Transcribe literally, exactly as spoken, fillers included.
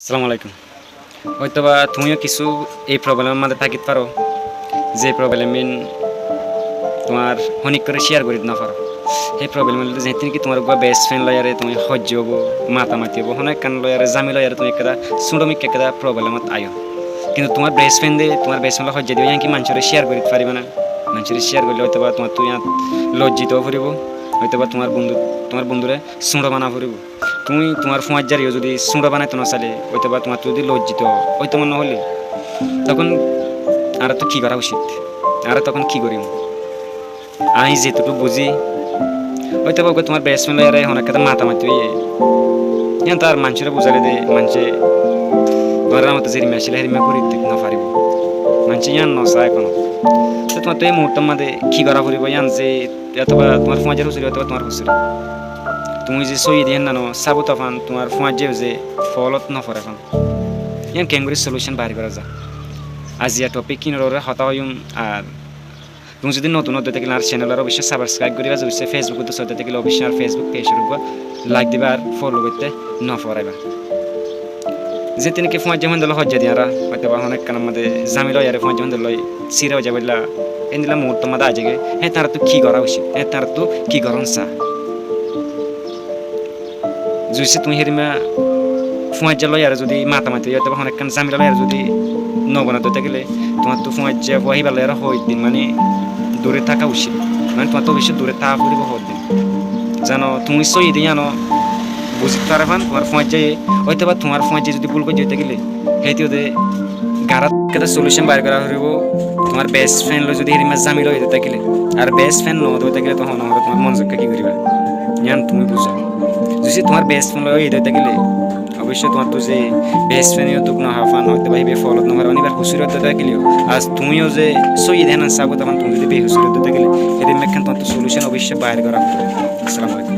Assalamu alaikum. Óitoba tuñí yó kissú ei problem or máze tákit faro, ze problem ín tuáñr honíkkoré share gorí no faro. Hé problem óilde zeéñttin ki tuáñr uggúa best friend loiyaré tuñí hoijja óibo, matamati óibo, honó ekkán loiyaré zamila óiyaré tuñí ekkán súñço mikká ekkán problem ot aiyó. Kintu tuáñr best friend e tuáñr best friend loi hoijja diyó, yían ki maincóre share gorí faribá né? Maincóre share goillé óitoba tuáñttu yían lojjit ó foribó, óitoba tuáñr bondú, tuáñr bondúre súñço bana foribó. Tuñí tuáñr fúañijjaré yó zudi súñço banaito no sailé, óitoba tuáñttu zudi lojjito óito mone hoilé, tokón añáráttu ki gorá ucit? Añára tokón ki gorímum? Añí zetuku buzí, óitoba uggúa tuáñr best friend loiyaré honó ekkán matamati óiye, yían tar maincóre buzailé de maincé tuáñr añáttú zerimma accíl hérimma gorí no faribó. Maincé yían no saá honó. Te tuáñttu ei muhúrtor máze ki gorá foribó yían ze Yátoba tuáñr fúañijjar húsuri, yátoba tuáñr húsuri. Tuñí ze sóiyi de hénna no sábut fan, tuáñr fúañijjá yó ze foolot no foré fan. Yían keéngorí solution bair gorá za? Aziya topic ínor uore hotá hoiyúm. Ar tuñí zudi notun ódde tákile añár channel ore oboicco subscribe goríba, zudi Facebook ot sódde tákile oboicco añár Facebook page ore uggúa like diba ar follow goitté no foráiba. Zeéñttin ki fúañijja fúañijja loi hoijja diyé añára, óitoba honó ekkánor máze zamila óiyaré fúañijja fúañijja loi síra ói zaibólla, héndilla muhúrtor máze aizagói, héñtte añáráttu ki gorá ucit? Héñtte añáráttu ki gorón saá? Zudi tuñí hérimma fúañijja loiyaré zudi matamati óiya, óitoba honó ekkán zamila loiyaré zudi no banaito tákile, tuáñttu fúañijja fua híba loiyaré hoddin mani dure táka ucit. Mani tuáñttu oboicco dure táa foribó hoddin. Zano tuñí sóiyi de yíano buzít fare fan tuáñr fúañijjáye, óitoba tuáñr fúañijjáye zudi búl goijjé tákile, hétiyó de garát ekkán solution bair gorá foribó. Tuáñr best friend loi zudi hérimma zamila óiye de tákile, ar best friend no óiye de tákile, tohón añára tuáñr monzokká ki goríba? Yían tuñí buzó. Zudi tuáñr best friend loi óiye de tákile, oboicco tuáñttu ze best friend yó tuk no há fan, óitoba híba foolot no foré, óitoba húsuri ódde tákile yó, ar tuñí yó ze sóiyi de hénna sábut fan, tuñí zudi behúsuri ódde tákile, hérimma ekkán tuáñttu solution oboicco bair gorá foribó. Assalamu alaikum.